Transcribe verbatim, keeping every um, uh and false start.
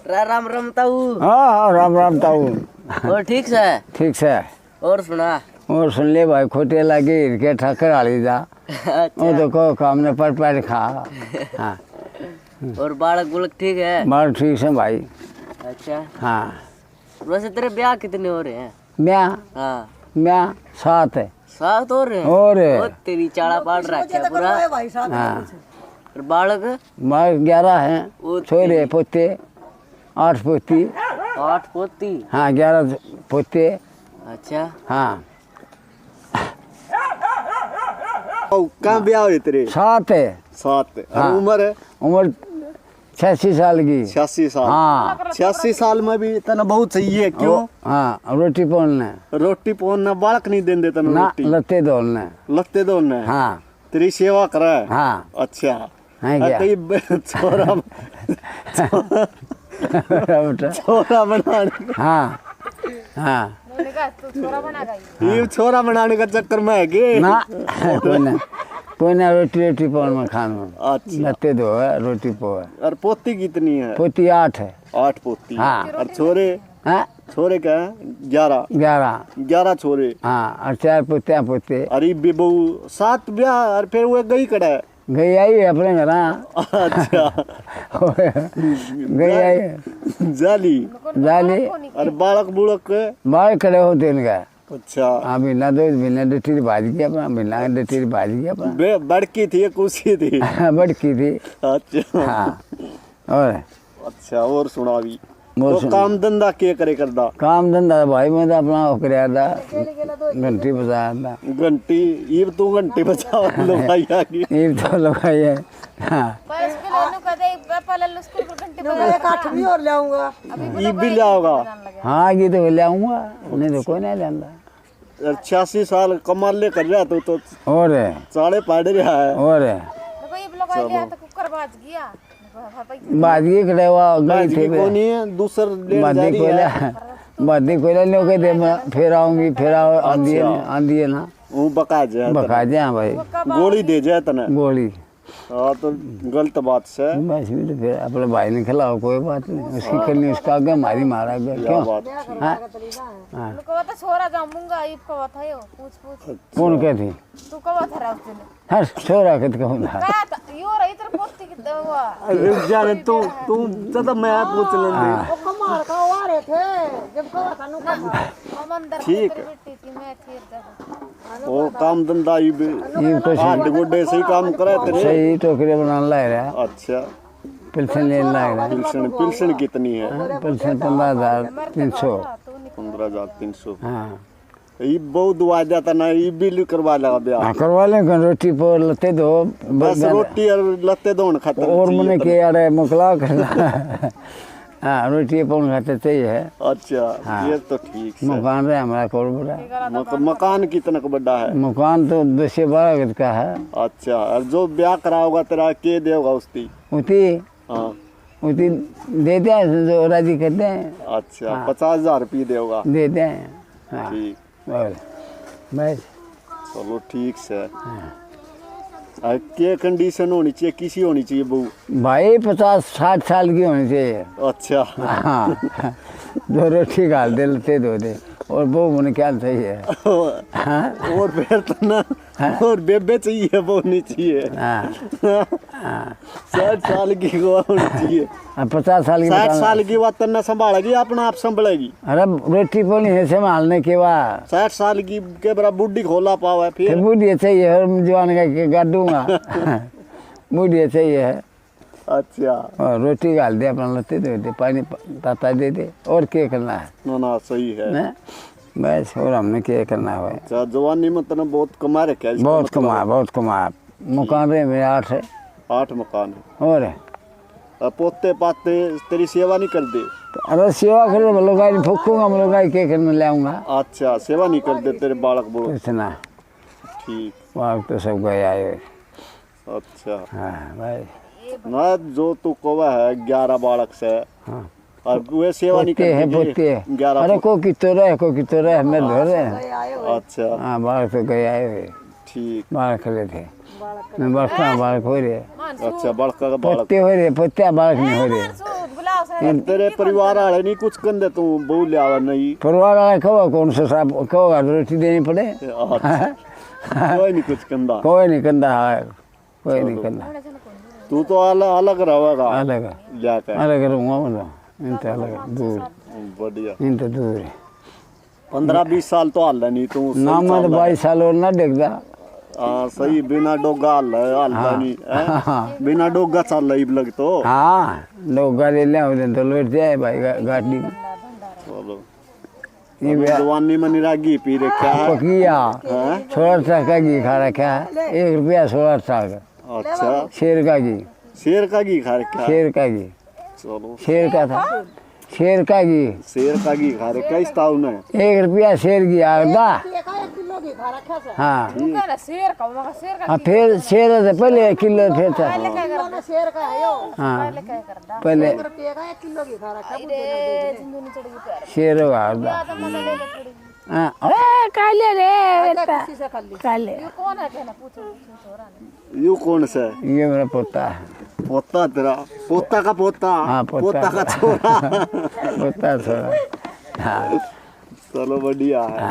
रा-, राम राम ताऊ। हाँ, हाँ, राम राम ताऊ। और ठीक सै? ठीक सै। और सुना? और सुन ले भाई, खोटे लागे हिरके ठाकर आली जा। अच्छा। वो तो को काम ने पर पैर खा। हाँ। और बालक बुलक ठीक है? बालक ठीक सै भाई। अच्छा। हाँ। वैसे तेरे ब्याह कितने हो रहे हैं? ब्याह? हाँ। ब्याह सात है। सात हो रहे हैं? और? ओ, तेरी चाला पाड़ रखा है पूरा। भाई साहब। हाँ। और बालक? बालक ग्यारह हैं। ओ छोरे, तेरी। पोते, आठ पोती। आठ पोती? हाँ, ग्यारह पोते। अच्छा। हाँ। ओ, कहाँ ब्याह हुए तेरे? सात है। सात। और हाँ। उम्र? उम्र छियासी साल की। छियासी साल। हाँ। छियासी साल में भी तने बहू चाहिए, क्यों? ओ, हाँ, रोटी पाने। रोटी पाने, बालक नहीं देंदे तने ना, रोटी? लत्ते धोने। लत्ते धोने? हाँ। तेरी सेवा करे? हाँ। अच्छा। है आ, क्या? कई ब-, छोरा, छोरा बेटा। छोरा बनाने। हाँ, हाँ। मैंने कहा, "तू छोरा बना गई।" ये छोरा बनाने का चक्कर में है के? ना, कोई ना, कोई ना, रोटी, रोटी पाने में खाने में। अच्छा। लत्ते धो है, रोटी पो है। और पोती कितनी है? पोती आठ है। आठ पोती। हाँ। और छोरे? हाँ? छोरे क्या है? ग्यारह। ग्यारह। ग्यारह छोरे। हाँ, और चार पोत्या पोते। अरे बे बहू, सात ब्याह, और फिर वो गई कड़ा है? गई आई है अपने घर। अच्छा। गई आई। जाली। जाली। और बालक बुलक? बालक खड़े होते इनका। अच्छा। हाँ, महीना दो महीने डटी भाज गया अपना, महीना डटी भाज गया अपना। बे-, बड़की थी या कुसी थी? बड़की थी। अच्छा। हाँ। और? अच्छा, और सुना भी। और तो सुना। काम धंधा के करे करदा? काम धंधा भाई, मैं तो अपना हो करया था। घंटी बजाया था। घंटी, इब तू घंटी बजावा लुगाई आ गई। इब तो लुगाई है। हाँ। पर इसके लिए नु कहते, पापा ले लो स्कूल पर घंटी बजा। एक आठ भी और ले आऊंगा। अभी इब भी ले आओगा? हाँ, ये तो ले आऊंगा, नहीं तो कोई नहीं लेंदा। छियासी साल कमाले कर रहा तू तो। और? चाले पाड़ रहा है। और? देखो, ये लोग आ गया तो कुकर बाज गया। बाज गई खड़े हुआ, गई बाज थी गई बे। कोनी है, दूसर लेन बाज जा गई रही कोयला, है। बाज गई कोयला, लोग कहते, "मैं फिर आऊंगी, फिर आओ, आंधी है अच्छा। ना, आंधी है ना।" वो बका जाए बका तने। जाए भाई। गोली दे जाए तने। गोली। हाँ, तो गलत बात से। बस, भी तो फिर अपने भाई ने खिलाओ, कोई बात नहीं। उसकी हाँ। करनी, उसका आगे, हमारी मारा आगे। क्या क्यों? बात ठीक। हाँ? हाँ। उनको तो छोरा जामूंगा, इब को था यो, पूछ, पूछ। कौन कहती? तू कब था उस दिन? हर छोरा के तो कहूँ ना। मैं तो यो रही तेरे पोती की तो हुआ। अरे जाने तू, तू ज्यादा मैं पूछ लेंदी। हाँ। वो कमाल का हुआ रहे थे, जब कवर था नु कमाल। हम अंदर ठीक। तेरी बेटी थी, मैं थी जब। वो काम धंधा ही भी ये कुछ हाथ गोडे सही काम करे तेरे। सही टोकरे बनाने लाग रहा। अच्छा। पेंशन लेने लाग रहा। पेंशन, पेंशन कितनी है? हाँ, पेंशन पन्द्रह हजार तीन सौ। पन्द्रह हजार तीन सौ। हाँ। ये बहुत दुआ जाता ना, ये बिल करवा लगा ब्याह। हाँ, करवा लें, कौन रोटी पो, लत्ते धो, बस बस रोटी और लत्ते धोने खातर और चाहिए मने था। के यार मोकला करना। हाँ, रोटी पो खाते चाहिए है। अच्छा, हाँ। ये तो ठीक है। मकान रहे हमारा कोल बड़ा। मक-, मकान कितना का बड़ा है? मकान तो दस से बारह गज का है। अच्छा, और जो ब्याह कराओगा तेरा के देगा उसकी? उती? हाँ। उती दे दे, जो राजी कर दे। अच्छा, हाँ। पचास हजार रुपये देगा? दे दे। हाँ। ठीक। और बस। चलो ठीक से। हाँ। आ, के कंडीशन होनी चाहिए, किसी होनी चाहिए बहू? भाई पचास साठ साल की होनी चाहिए। अच्छा। हाँ। दो रोटी घाल दे, लत्ते धो दे। और बहू होने क्या चाहिए? हाँ? और फिर तो ना, हाँ? और बेबे चाहिए, बहू नहीं चाहिए। हाँ। हाँ। साठ साल की को होनी चाहिए। हाँ, पचास साल की साठ बताओ। साल की बात तन्ने संभालेगी, अपना आप संभलेगी। अरे, रोटी पानी है संभालने के बाद। साठ साल की के बरा बूढ़ी खोला पावे फिर। फिर बूढ़ी चाहिए, और जवान का के गाडूंगा। बूढ़ी चाहिए है। अच्छा। और रोटी घाल दे, अपना लत्ते धो दे, पानी प-, ताता दे दे, और क्या करना है? ना, ना, सही है। हैं? बस, और हमने क्या करना है भाई? अच्छा, जवानी में तने बहुत कमा रखा है, इसका बहुत मतलब कमा, है। बहुत कमा। मकान रहे मेरे आठ है। आठ मकान है। और? और पोते पाते तेरी सेवा नहीं कर दे? अरे सेवा करे, मैं लुगाई नहीं फूकूंगा, मैं लुगाई के करने ले आऊंगा? अच्छा, सेवा नहीं कर दे तेरे बालक बोलो। कुछ ना। ठीक। बालक तो सब गए आए हुए। अच्छा। हाँ भाई। ना, जो तू कवा है ग्यारह बालक से। हाँ। और वे सेवा नहीं पोते करते हैं, कि पोते हैं। ग्यारह अरे, पोते। को कितो रहे, को कितो रहे, मैं धर रहे हैं। अच्छा। हाँ, बालक तो गए आए हुए। ठीक। बालक खड़े थे। मैं बालक का बालक हो रहे। अच्छा, बालक का बालक। पोते हो रहे, पोत्या बालक नहीं हो रहे। तेरे परिवार वाले नहीं कुछ कंदे, तू बहू ले आवा नहीं? परिवार वाले कहो, कौन सा साहब, कहो, रोटी देनी पड़े। अच्छा। कोई नहीं कुछ कंदा। कोई नहीं कंदा है, कोई नहीं कंदा। तू तो अलग, अलग रहेगा। अलग। जाके। अलग रहूँगा, मतलब, इनते अलग, दूर। बढ़िया। इनते दूर है। पन्द्रह बीस साल तो हाल नहीं तू, सही ना, मैं तो चाल रहा है। बाईस साल और ना देखदा। हाँ, सही, बिना डोगा हाल, हाल हाँ। नहीं, हैं? हाँ। बिना डोगा चाल रहा इब लग तो। हाँ, डोगा ले ले, उधर तो लौट जाए भाई, गा-, गाड़ी में। चलो। ये अभी भी जवानी में निरा घी पी रखा है। पकिया। हैं? सोलह सौ का घी खा रखा है, एक रुपया सोलह सौ का। अच्छा। शेर का घी। शेर का घी खा रखा है? शेर का घी। चलो। शेर का था। शेर का घी। शेर का घी खा रखा है इस ताऊ ने। एक रुपया शेर घी आगदा। एक रुपया का एक किलो घी खा रखा है। हाँ। ठीक। शेर का, शेर का हाँ, घी। फिर शेर से पहले एक किलो फिर था। पहले क्या करता? शेर का है यो। हाँ। पहले क्या करता? पहले। एक रुपया का एक किलो घी खा रखा है, अरे, बुढ़े ने देख ले। जिंदू नहीं चढ़ गई प्यार। शेर आगदा। हाँ, ए, काले रे, अच्छा, बेटा। किसी से कर ली। काले। ये कौन है, कहना, पूछो, पूछो, छोरा ने। यू कौन से? ये मेरा पोता है। पोता तेरा? पोता का पोता? हाँ, पोता। पोता का छोरा। पोता छोरा। हाँ। चलो, बढ़िया है।